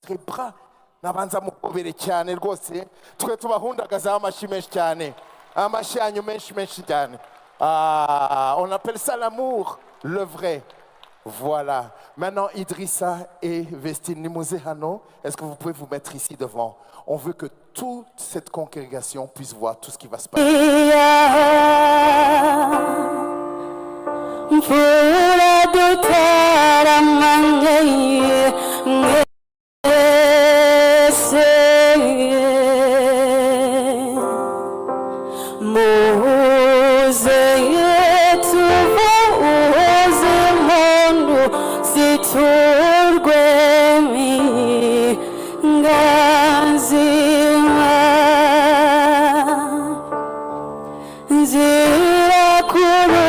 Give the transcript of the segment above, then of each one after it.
Bras nabanza muhobere cyane rwose, twe tubahundagazaho amashyi menshi cyane, amashyi yanyu menshi menshi cyane. Ah, on appelle ça l'amour, le vrai. Voilà. Maintenant, Idrissa et Vestine, nimuze hano, est-ce que vous pouvez vous mettre ici devant? On veut que toute cette congrégation puisse voir tout ce qui va se passer. Mfura dutaramanye mwese, muze tuvuze impundu ziturwe ngazima nzira kuru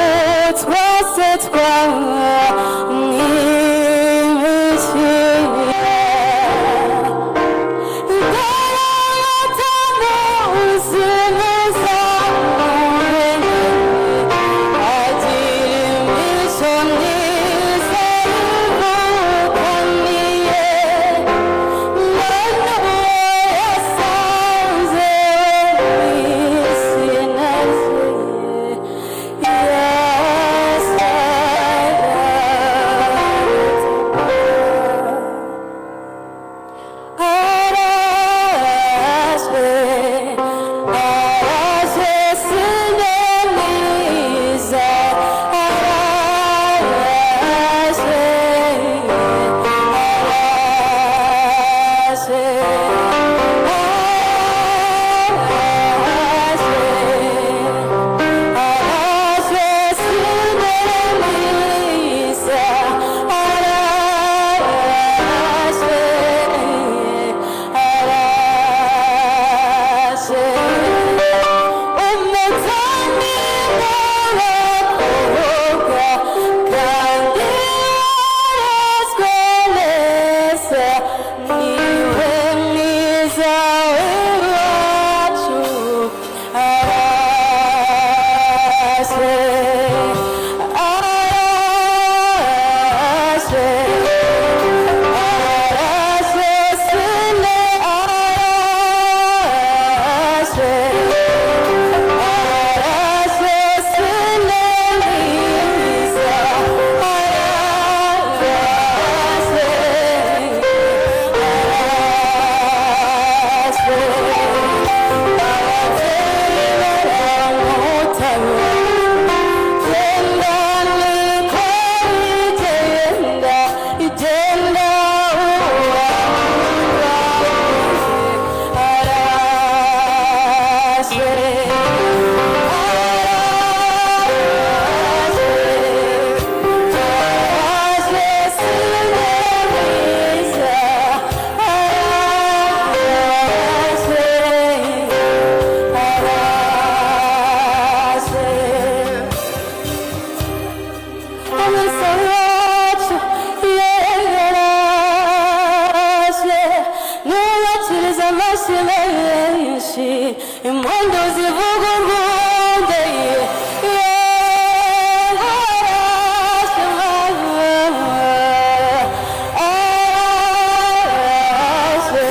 twese twamwimikira. Araje, araje sinemiza, araje, araje, araje, araje sinemiza, araje, araje. Umutoni w'abakobwa kandi warezwe neza, niwe mwiza w'iwacu. Araje, araje, araje sine, araje, araje sine mwiza, araje, araje. Ababyeyi baramutaba, genda niko igenda igenda, uwawe araje, araje, araje sinemiza, araje, araje. Amasawacu yaraje, nubakiriza amashyi menshi, impundu zivuga urwunge. Yaraje, araje,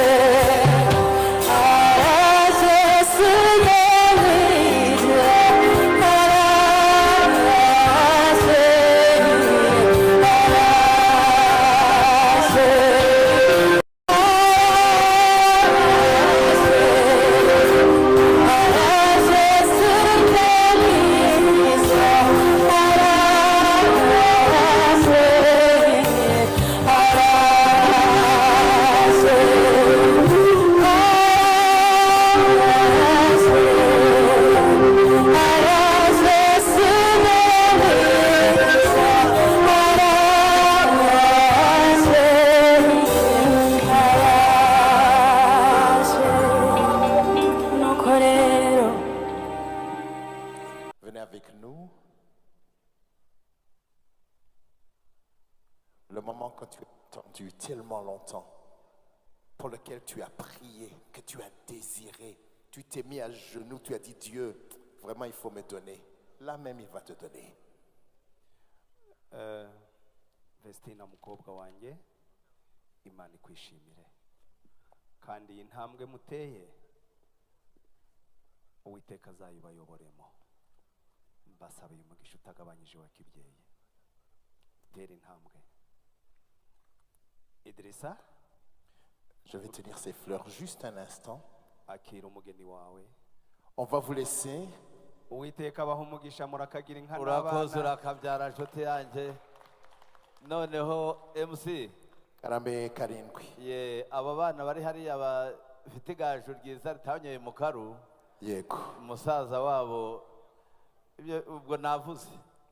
araje sinemiza, araje, araje, araje sinemiza, araje, araje, araje, araje sinemiza, araje, araje. Nuko rero Venez avec nous. Le moment que tu as attendu tellement longtemps, pour lequel tu as prié, que tu as désiré, tu t'es mis à genoux, tu as dit: Dieu, vraiment il faut me donner. Là même, il va te donner. Eh, Vestina mukobwa wanjye, Imana ikwishimire. Kandi iyi ntambwe muteye, Uwiteka azayibayoboremo. Mbasabiye umugisha utagabanyije wa kibyeyi. Tera intambwe, Idirisa. Je vais tenir ces fleurs juste un instant. Akira umugeni wawe. On va vous laisser. Uwiteka abaha umugisha, murakagira inka Urakoze. n'abana. Urakabyara, nshuti yanjye. Noneho MC. Karame, karindwi. Ye, aba bana bari hariya bafite igaju ryiza ritanyoye mu karu. Yego. Umusaza wabo, ibyo ubwo navuze.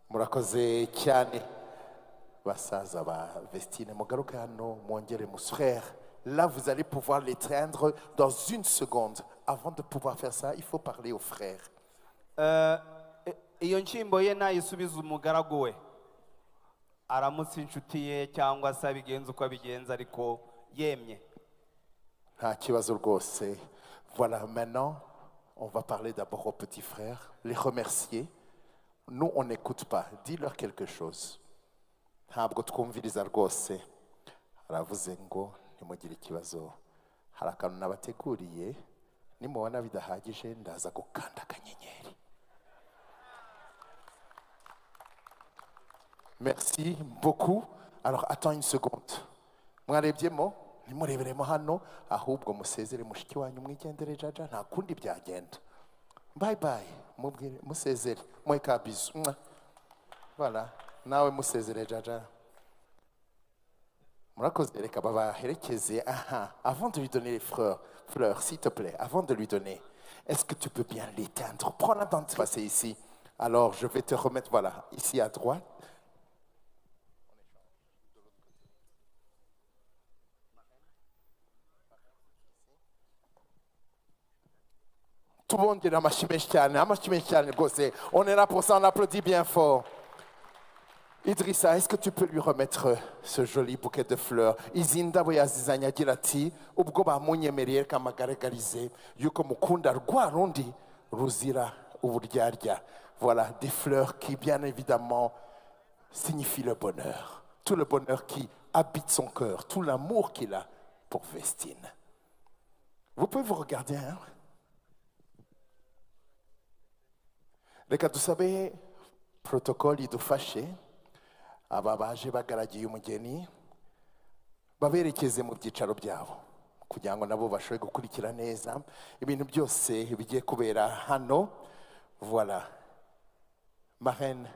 Murakoze cyane, basaza ba Vestine. Mugaruke hano, mwongere frère. Là, vous allez pouvoir l'étreindre dans une seconde. Avant de pouvoir faire ça, il faut parler au frère. Eh, iyo nshyimbo ye nayisubiza umugaragu we, aramutse inshuti ye cyangwa se abigenza uko abigenza, ariko yemye. Nta kibazo rwose. Voilà, maintenant, on va parler d'abord aux petits frères, les remercier. Nous, on n'écoute pas. Dis-leur quelque chose. Ntabwo twumviriza rwose. Aravuze ngo ntimugire ikibazo, hari akantu nabateguriye, nimubona bidahagije ndaza gukanda akanyenyeri. Merci beaucoup. Alors, attends une seconde. Mwarebyemo, ntimureberemo hano, ahubwo musezere mushiki wanyu, mwigendere. Jaja, nta kundi byagenda. Bye bye, mubwire, musezere, muhe ka bisou. Mwah. Voilà, nawe musezere, Jaja. Murakoze, reka babaherekeze. Aha, avant de lui donner les fleurs, fleurs, s'il te plaît, avant de lui donner, est-ce que tu peux bien l'étreindre? Prends-la dans le passer ici. Alors, je vais te remettre, voilà, ici à droite. Tubongere amashyi menshi cyane, amashyi menshi cyane rwose. On est là pour ça, on applaudit bien fort. Idrissa, est-ce que tu peux lui remettre ce joli bouquet de fleurs? Izi ndabo yazizanye agira ati ubwo bamunyemereye, reka amagaragarize yuko mukunda rwa rundi ruzira uburyarya. Voilà des fleurs qui, bien évidemment, signifient le bonheur, tout le bonheur qui habite son cœur, tout l'amour qu'il a pour Vestine. Vous pouvez vous regarder, hein? Reka dusabe protocole idufashe, aba baje bagaragiye umugeni baberekeze mu byicaro byabo kugira ngo nabo bashobore gukurikira neza ibintu byose bigiye kubera hano. Voilà, marraine,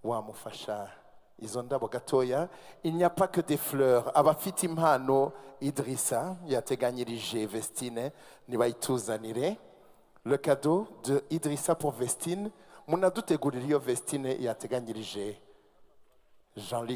wamufasha izo ndabo gatoya. Il n'y a pas que des fleurs. Abafite impano Idrissa yateganyirije Vestine nibayituzanire. Le cadeau de Idrissa pour Vestine, munadutegurire iyo Vestine yateganyirije Jean-Luc.